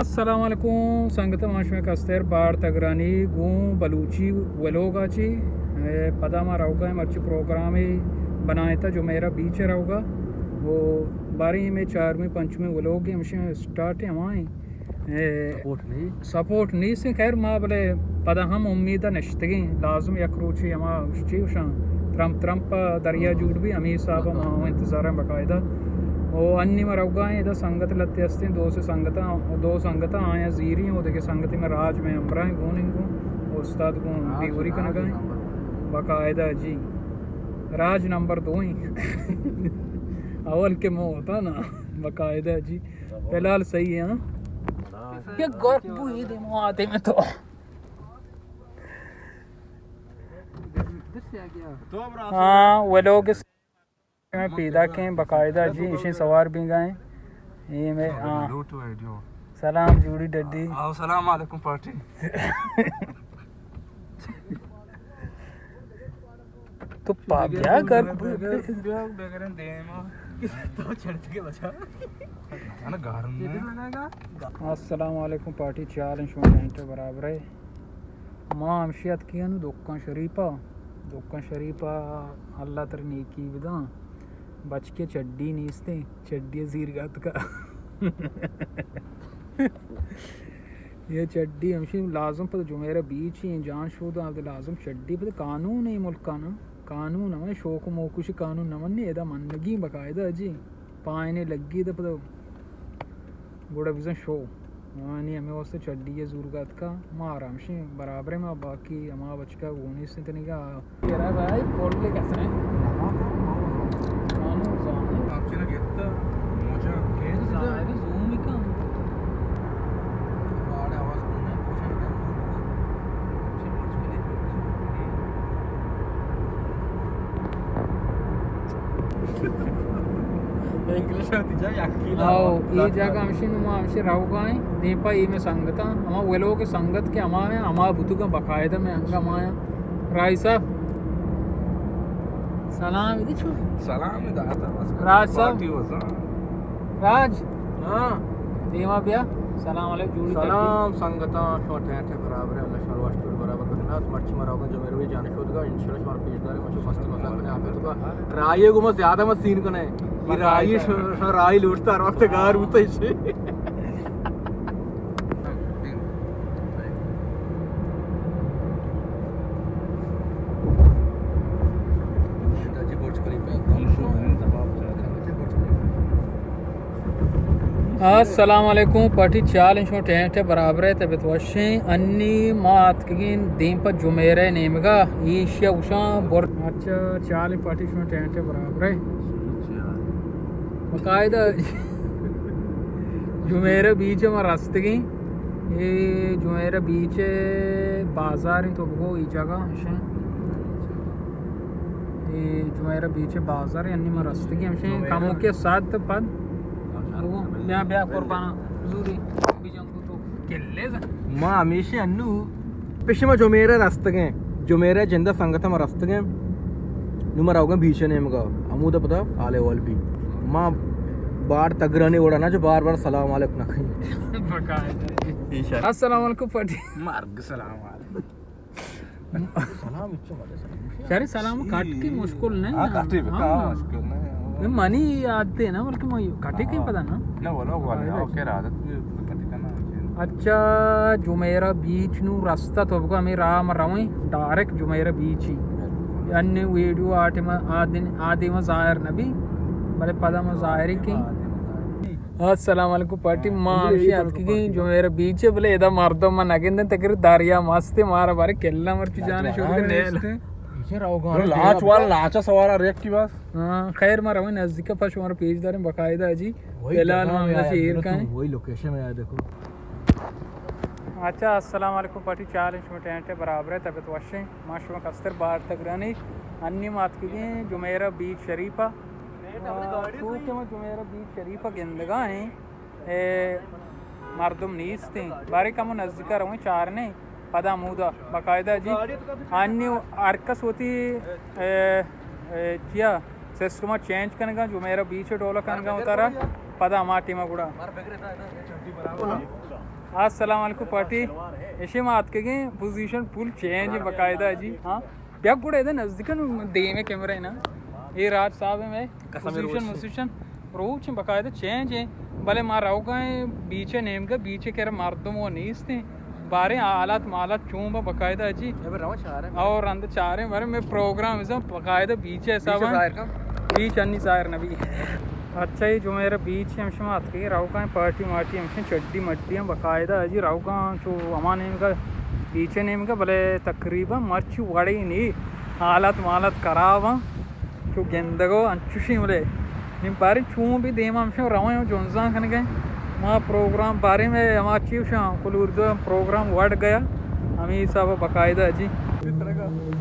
السلام علیکم سنگتاں، ما شمئے کستر بارتگرانی گوں بلوچی ولوگ ءَ چی۔ اے، پدا ما روگا ایں مرچی پروگرامے بنائینتا جمیرہ بیچ ءَ روگا۔ او باریں مئے چارمی پنچمی ولوگ ہمشیں اسٹارٹ ہمائیں۔ اے، سپورٹ نہیں۔ سپورٹ نیست، خیر ما بلے پدا ہم امید نشتگیں، لازم یک روچے ہما چی گوشاں ترمپ ترمپ دریا جوڑ بی، ہمے حساب ما ہم انتظار ہیں باقاعدہ۔ او انی ما روگا ہیں، ادا سنگت لتے ہستیں، دو سے سنگت، دو سنگت آیا زیری، او دیگه سنگت میں راج میں ہمراہ گون گون استاد گون بیوری کنگا ہیں باقاعدہ جی۔ راج نمبر دو ہیں۔ اول کے مو ہوتا نا باقاعدہ جی۔ فی الحال صحیح ہے، ہاں۔ یہ گرک بو یہ دیمو آتے میں تو۔ ہاں، وہ لوگ اس میں پیدا کے باقاعدہ جی، اسی سوار بھی گئے۔ یہ میں، ہاں۔ سلام جوڑی ڈڈی۔ آؤ، سلام علیکم پارٹی۔ تو پا بیا گھر۔ بیا، بیا، بیا کریں دیما۔ تو چڑھتے کے بچا۔ انا گھر میں۔ السلام علیکم پارٹی، چال ہیں شما ٹینٹ برابر ہے۔ ما ہمشی اتکی انو دکان شریفا، دکان شریفا اللہ تر نیکی بداں۔ بچکے چڈی نیستیں، چڈی زیر گاتکا۔ یہ چڈی ہمشی لازم پتہ جمیرہ بیچ ہیں، جان شوداں، لازم چڈی پتہ قانون ہے ملکانا۔ قانون ہمیں شوق و موکوشی قانون نہ منی، ادا منگی باقاعدہ جی۔ پائنے لگی دے پتہ گڑا بزن شو۔ آنی ہمیں واسطے چڈی ہے زورگا اتکا۔ ما آرامشیں برابر ما باقی ہما بچکا گونی سنتنی کا۔ تیرا بھائی کول لے کسنے؟ مانو زانے۔ آپ چنا گیتا مجا۔ ظاہر زوم کم۔ باڑے آواز کم ہے، کوشش کر۔ انگلش ہوتی جا یکی نا۔ آؤ، یہ جگہ ہمشی نما ہمشی روگا ہیں۔ دیم پا یہ میں سنگتا، ہما ولو کے سنگت کے ہما ہیں، ہما بتوگا باقاعدہ میں انگا ہما ہیں۔ راج صاحب۔ سلام، دی چھو؟ سلام، داتا بس۔ راج صاحب۔ پارٹی وزا۔ راج۔ ہاں۔ دیما بیا۔ سلام علیکم، جوڑی سلام، تکی؟ سنگتاں، شما ٹینٹ برابر ہے، اللہ شما وش جوڑ برابر بکنات۔ مرچی ما روگن جمیرہ بیچ جانے شودگا، انشاءاللہ شما پیش دارے، مرچی مست مزاق کنے، آپ تو کا رائی گو ما زیادہ مت سین کنے۔ یہ رائی ش-، ش-، رائی لوٹتا ہر وقت گار ہوتا اسے۔ السلام علیکم پارٹی، چال ہیں شما ٹینٹ برابر ہے، طبیعت وشیں۔ انی ما اتکگیں دیم پہ جمیرہ نیمگا، ایشیا گوشاں بر-، اچھا، چال ہیں پارٹی شما ٹینٹ برابر ہے۔ باقاعدہ جمیرہ بیچ ما رستگیں۔ اے جمیرہ بیچ بازار ہیں تو بگو ای جگہ ہمشیں۔ اے جمیرہ بیچ بازار ہیں، انی ما رستگیں ہمشیں۔ کمو کے ساعت پد۔ بیا، بیا قربان، زوری، بجنگو تو کلے زن۔ ما ہمیشہ انو پیش ما جمیرہ رستگیں، جمیرہ جندہ سنگت ما رستگیں۔ نو ما روگن بیچ نیمگا، ہمودا پدا حال احوال بی۔ ما بار تگرانی وڑا نا جو بار بار سلام علیکم نہ کہیں۔ السلام علیکم پٹی۔ مرگ سلام علیکم۔ سلام اچھا والے سلام۔ شری سلام کٹ کی مشکل نہیں ہاں، نا۔ کٹ کی ہاں۔ مشکل نہیں۔ یہ منی یاد دے نا، بلکہ میں کٹے کے ہاں۔ پتا نا۔ نہ، وہ لوگ والے، ہاں، اوکے، عادت بھی کٹے کا نا۔ اچھا، جمیرہ بیچ نو رستہ تو بگو ہمیں راہ ما رویں، ڈائریکٹ جمیرہ بیچ ہی۔ بالکل۔ یعنی ویڈیو آ ٹائم، آ دن، آ دیم ظاہر نبی، بلے پدا ما ظاہر کی۔ السلام علیکم پارٹی، ما ہمشی اتکگیں جمیرہ بیچ، بلے ادا مردم ما نگندن، تکر دریا مست، مارا بارے کلا مرچی جانے شوق نیل۔ لانچ والا لانچا سوارا ریک کی بس۔ ہاں، خیر ما رویں نزدیک پا شمارا پیش داریں باقاعدہ جی۔ فی الحال ما ہمشی ایر کائیں۔ وہی لوکیشن ہے، دیکھو۔ اچھا، السلام علیکم پارٹی، چال ہیں شما ٹینٹ برابر ہے، طبیعت وشیں، ما شما کستر بار تگرانی، انی ما اتکگیں جمیرہ بیچ شریفہ۔ تو کہ ما جمیرہ بیچ شریفہ گندگا ہیں، اے، مردم نیستیں۔ بارے کمو نزدیکا رویں چارنے، پدا مودا باقاعدہ جی۔ آنی ہر کس ہوتی، اے، اے، چیا سسٹم چینج کنگا، جمیرہ بیچ ڈولا کنگا ہوتا رہا، پدا ہما ٹیما گڑا۔ السلام علیکم پارٹی، ایشی ما اتکگیں، پوزیشن پول چینج ہے باقاعدہ جی۔ ہاں، بیا گڑا ادا نزدیک نو دیم کیمرہ نا۔ اے راج صاحب ہے میں، قسم پوزیشن روچ۔ پوزیشن روچ باقاعدہ چینج ہے، بلے ما روگا ہیں بیچ نیمگا، بیچ کے مردم وہ نیست ہیں۔ باریں حالات مالات چون با باقاعدہ جی۔ اے بر رواں چاریں۔ اور رند چاریں بارے میں پروگرام ازاں باقاعدہ بیچ حساب بیچ ظاہر کم۔ بیچ انی ظاہر نبی۔ اچھا، یہ جو میرا بیچ ہے، ہمشہ ما اتکے روگا ہیں، پارٹی مارٹی ہمشہ چڈی مڈی ہم باقاعدہ جی روگا ہیں، چو ہما نیمگا بیچ نیمگا، بلے تقریباً مرچی وڑی نی، حالات مالات خراب ہیں۔ چو گندگو انچوشیں، بلے نیم باریں چون بھی دیما ہمشہ رویں و جنزان کنگے۔ ما پروگرام بارے میں ہما چی گوشاں، کل اردو پروگرام وڑ گیا، ہمیں حساب باقاعدہ جی۔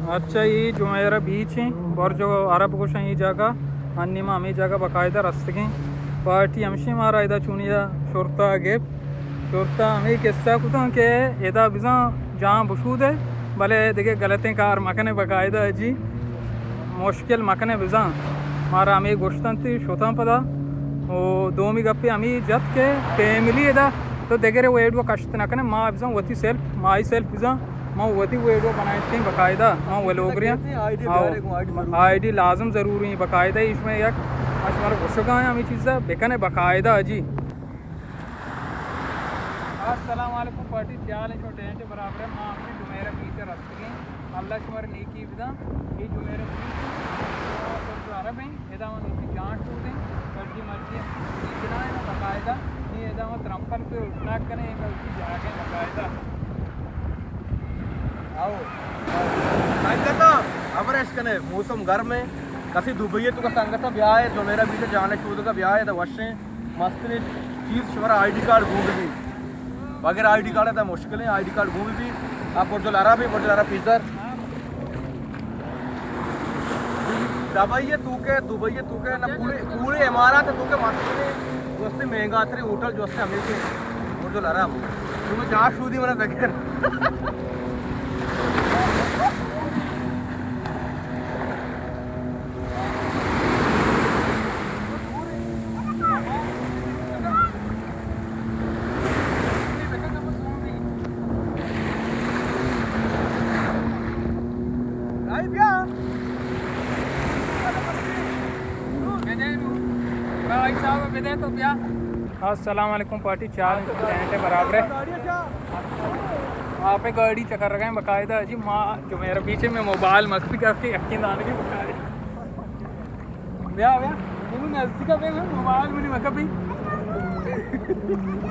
اچھا، یہ جمیرہ بیچ ہیں، برج عرب گوشاں یہ جگہ، انی ما ہمیں جگہ باقاعدہ رستگیں۔ پارٹی ہمشی مارا ادا چونیا شرطہ گپ شرطا ہمے قصہ کتاں کہ ادا بزاں جان بشودے، بلے دگہ غلطیں کار مکنے باقاعدہ جی، مشکل مکنے بزاں۔ مارا ہمے گوشتنت شتاں پدا۔ و دومی گپے ہمے جت کہ فیملی ادا تو دگرے ویڈیو کشت نکنے، ما بزاں وتی سیلف، مائی سیلف بزاں، ما وتی ویڈیو بنائیں باقاعدہ، ما ولوگریاں۔ آئی ڈی لازم ضروری ہیں باقاعدہ، ایش میں یک اش مارا گوشگا ہیں ہمے چیزا بکنے باقاعدہ جی۔ السلام علیکم پارٹی، چے حال ایں؟ شما ٹینٹ برابر ایں؟ ما ہمے جمیرہ بیچ ءَ رستگیں، اللہ شمارا نیکی بداں۔ اے جمیرہ بیچ ایں، برج عرب ایں، ادا من وتی جان شودیں، مرضی مرضی ایں، بیچ نہ ایں باقاعدہ، نی ادا من ترمپل پہ اوشناک کنیں، اے وتی جاگہ ایں باقاعدہ۔ آؤ۔ سنگتاں، ہبر اش کنے، موسم گرم ایں، کسی دبئی ءِ توکا سنگتاں بیائے، جمیرہ بیچ ءَ جان شودگا بیائے، ادا وشیں۔ مستریں چیز شمارا آئی ڈی کارڈ گون بہ بی، بغیر آئی ڈی کارڈ ءَ مشکل ایں، آئی ڈی کارڈ گون بہ بی۔ آ برج العرب ایں، برج العرب پیسر دبئی ءِ توکا، دبئی ءِ توکا نہ پورے، پورے امارات ءِ توکا مستریں، جو است مہنگا تریں ہوٹل جو است ہمیش ایں برج العرب۔ تو جان شودی منا بکن۔ السلام علیکم پارٹی، چار ٹینٹ برابر ایں۔ آپ گاڑی چکر رکھیں باقاعدہ جی، ما جمیرہ بیچ ایں، میں موبائل مکپی کر کے یقین دانے کی بتا رہے۔ بیا، بیا۔ منو نزدیک بیا، موبائل منی مکپی۔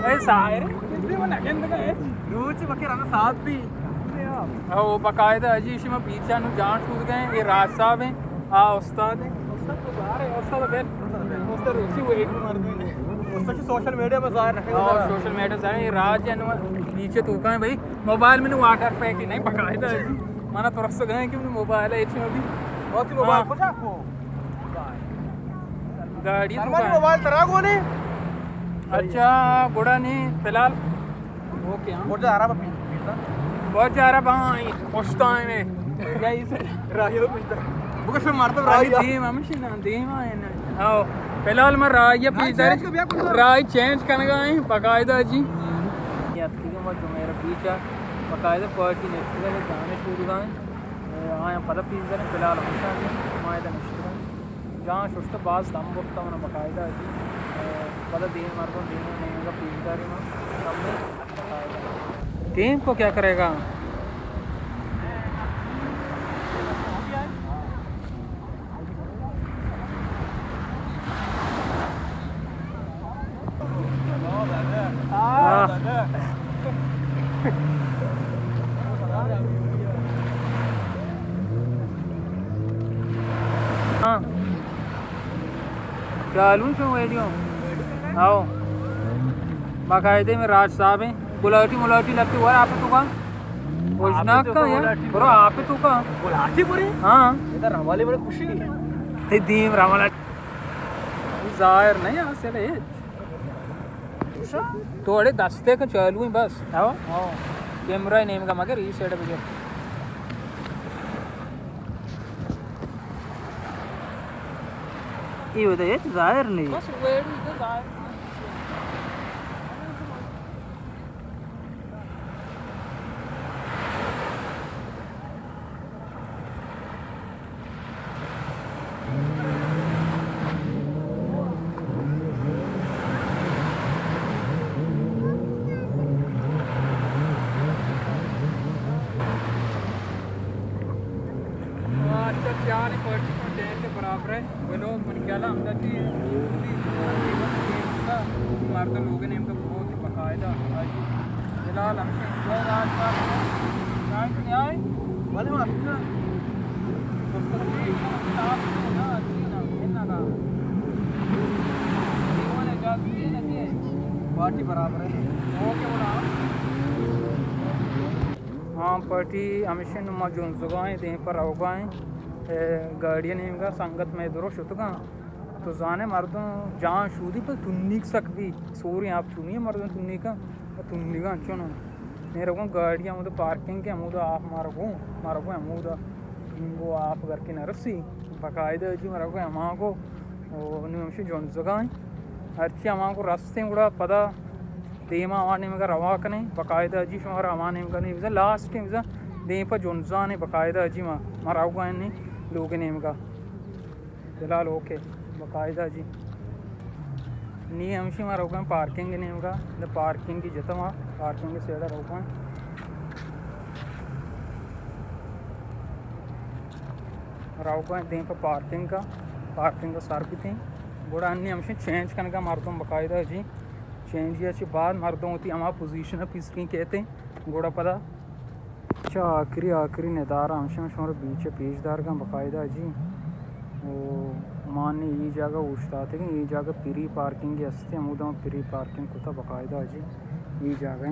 اے ساحر، کسی من نگندگا ہے۔ روچ بکر ہمیں ساتھ بھی۔ او باقاعدہ جی، شما بیچا نو جان شودگا ایں، اے راج صاحب ایں، آ استاد ایں۔ استاد تو باہر ایں، استاد بیل۔ استاد روچی ویڈیو مار دیں۔ استاد سوشل میڈیا پہ ظاہر رکھیں۔ او سوشل میڈیا ظاہر، اے راج ایں، نو بیچ ءِ توکا ایں بھائی۔ موبائل منی واٹر پیک ہی نہیں، باقاعدہ جی۔ منا ترس گئے کہ منی موبائل ایں، اچ ابھی۔ اور تئی موبائل ہاں۔ کجا کو؟ گاڑی تو سلمان، موبائل ترا گون ایں؟ اچھا، گڑا نی، فی الحال۔ اوکے، ہاں۔ برج عرب پی-، پیتا۔ برج عرب، ہاں، پشتا ایں میں۔ یا اس راہی پشتا۔ بگش مردم راہی۔ دیم ہمیشی نا، دیم آئے نا۔ آؤ۔ فی الحال ما راہی پیسر، راہی چینج کنگا ایں، باقاعدہ جی۔ یہ اتکی کہ ما جمیرہ بیچ ءَ باقاعدہ پارٹی نشتگا، جانے شودگا ایں۔ اے، آیاں پدا پیش داریں، فی الحال ہمیشاں ما ادا نشتگاں۔ جان ششتہ باز دم برتہ من باقاعدہ جی۔ اے، پدا دیم مردم دیم نیمگا پیش داریں ما۔ دم برتہ باقاعدہ۔ دیم کو کیا کرے گا؟ ہاں۔ چالو شو ویڈیو۔ آؤ۔ باقاعدہ میں راج صاحب ایں۔ گلاٹی ملاٹی لگتے ور آپ تو کا؟ اوجناک کا یا؟ برو آپ تو کا؟ گلاٹی برے؟ ہاں۔ ادھر روالی بڑے خوشی۔ تے دیم روالا۔ ظاہر نہیں آسے رے۔ تو اڑے دستے کا چالو ایں بس۔ ہاں؟ ہاں۔ کیمرہ نیمگا مگر ای سائیڈ بگر۔ ای ودا ہچ ظاہر نہیں۔ بس ویڈیو تو ظاہر نہیں۔ ہمدا چی، مردم لوگ نیمگا بہت باقاعدہ۔ جلال ہمشہ انجوائے راج پارک۔ چائے تو نہیں آئے؟ بلے مارکیٹ۔ پارٹی برابر ہے۔ اوکے بڑا۔ ہاں، پارٹی ہمیشہ نما جنزگائیں، دیم پر روگائیں۔ اے، گاڑی نیمگا سنگت میں درو شتگاں۔ تو زانے مردم جان شودی پر تنیک سک بی، سوری آپ چونی مردم تنیکا، تنیگا چونو۔ میرے کو گاڑی ہمود پارکنگ کے، ہمود آپ مارا کو، مارا کو ہمود انگو آپ گھر کے نہ رسی، باقاعدہ جی مارا کو ہما کو، او نو ہمشی جنزگائیں۔ ہرچی ہما کو رستیں گڑا پدا دیما ہما نیمگا روا کنے، باقاعدہ جی شمارا ہما نیمگا نہیں بزن، لاسٹ ٹائم بزن دیم پہ جنزانے باقاعدہ جی ما، ما روگائیں نہیں لوگ نیمگا۔ فی الحال اوکے، باقاعدہ جی۔ نی ہمشی ما روگائیں پارکنگ نیمگا، نہ پارکنگ کی جتا ما، پارکنگ سیڑا روگائیں۔ روگائیں دیم پہ پارکنگ کا، پارکنگ کا سر بیتیں۔ گڑا انی ہمشی چینج کنگا مردم باقاعدہ جی۔ چینج یا چی بعد مردم ہوتی ہما پوزیشن پیسریں کہتے۔ گڑا پدا چہ آخری، آخری ندارہ ہمشہ شمارا بیچ پیش دارگاں باقاعدہ جی۔ او مانی ای جاگہ اوشتاتگیں، ای جاگہ پری پارکنگ ہستی، ہمودا پری پارکنگ کتا باقاعدہ جی۔ ای جاگہ